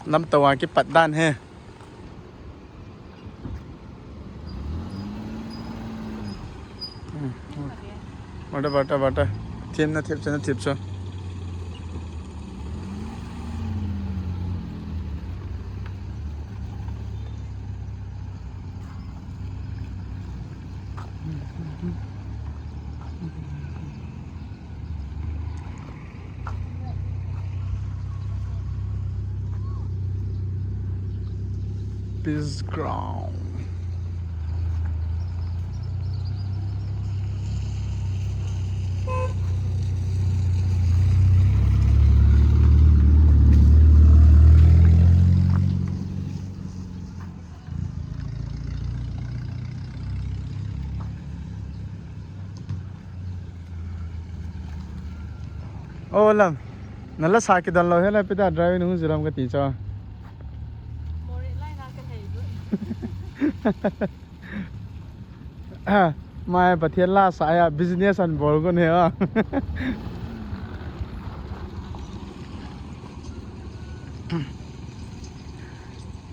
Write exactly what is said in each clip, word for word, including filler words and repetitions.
Lamto a kipat dan hi. Bata, bata, bata. Themna thep chu, na thep chu. Peace ground. O lam. Nala sa kidon lou hela pita driving hung jilam kati cho. More lai na ka hei du. Ah, mai Pathen la sa ya business an bol gon he a.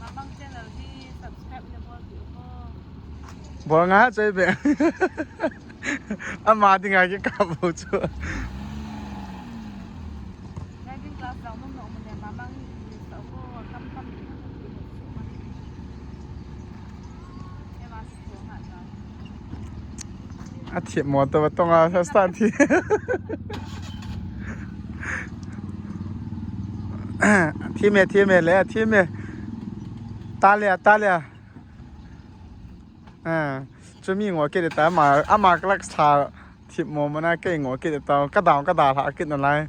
Mamang channel hi subscribe le bol diu ko. Bol nga chai be. Ama dinga kikap bou chu. Driving class jong nom nom le mamang hi sa ko kam kam. Ema si ko ha ta. A thip motor va tonga sa start thi. Thime, thime le, thime. Ta le, ta le. Ah, chumi ngo kit ta ama, ama kalak sa thip mo mana kei ngo kit ta, ka dang ka da lha kit na lai.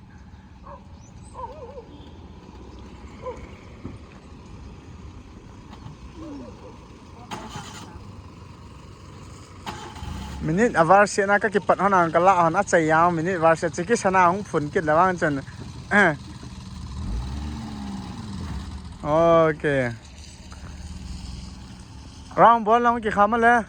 Minute a var se na ka kipat hon ang ka la hon a chai yang minute var se chiki sana hung phun kit la wang chen. Eh. Okay. Round ball lang ki khama le.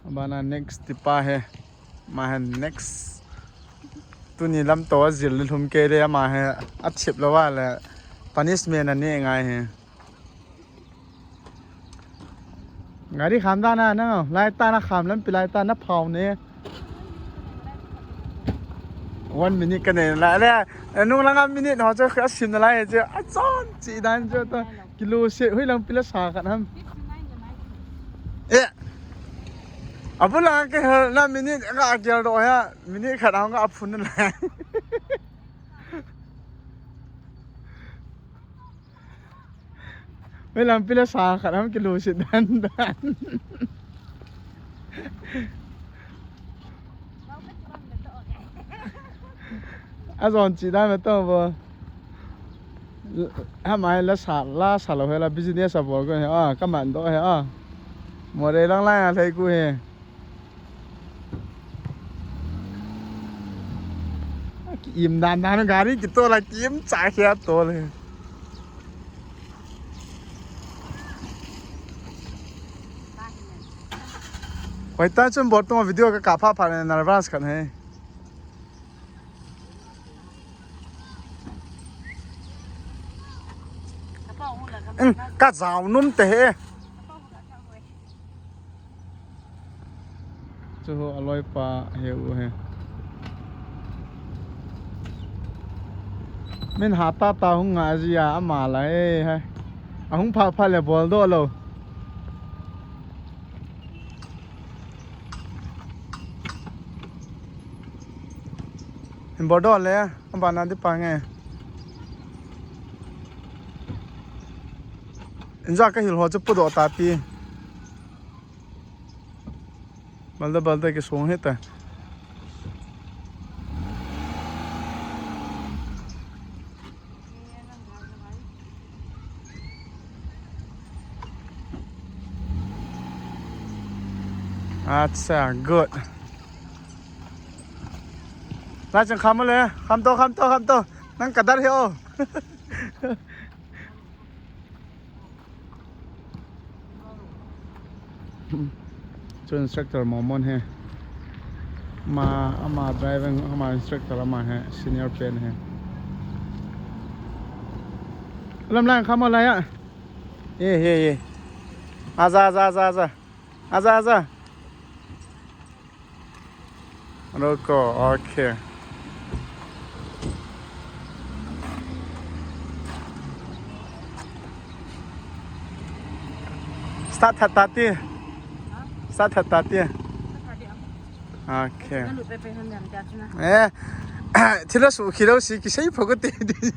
Abana next tipa he. Ma he next. Tuni lamto a jil lum ke le ma he a chip lo wa le punishment a ne ngai he. Gari kham da na, na, lai ta na kham lampi lai ta na phau ne. One minute ka nei lai le, eh, nung langa minute ho chu ka sim na lai chu, a chon chi dan chu ta, kilo se, hui lampi la sa khat ham. Eh, a bu langa ke hel na minute ka a gel do ya, minute khat hong ka a phun na lai. Oi, lampi la sa khat ham kilo se dan dan. A jon chi dan ma to bo. Ha mai la sa, la sa lo he la business a bol ko he. Ah, ka man do he ah. Mo re lang lai a lei ku he. Ki im dan dan gari ki to la ki im cha khia to le. Koi ta chun bol tong video ka ka pha pha ne nervous kan he. Ka jao num te he. Chu ho a loipa he u he. Min ha ta ta hung nga ji a ama la e he. A hung pha pha le bol do lo. Hin bol do le, a ba na di pa nge. Inja ka hil ho chu pu do ta pi. Balda, balda ki song heta. Acha, good. La chang kham le, kham to, kham to, kham to. Nang ka dar he o. Chu instructor Momon hi. Ama, ama driving, ama instructor ama hi, senior pen hi. Lam lang kha mo la ya. Ye, ye, ye. Aja, aja, aja, aja. Aja, aja. Ruko, okay. Start tha ta ti. Start tha ta ti. Okay. Eh, thila su khilo si kisei pho ko ti di.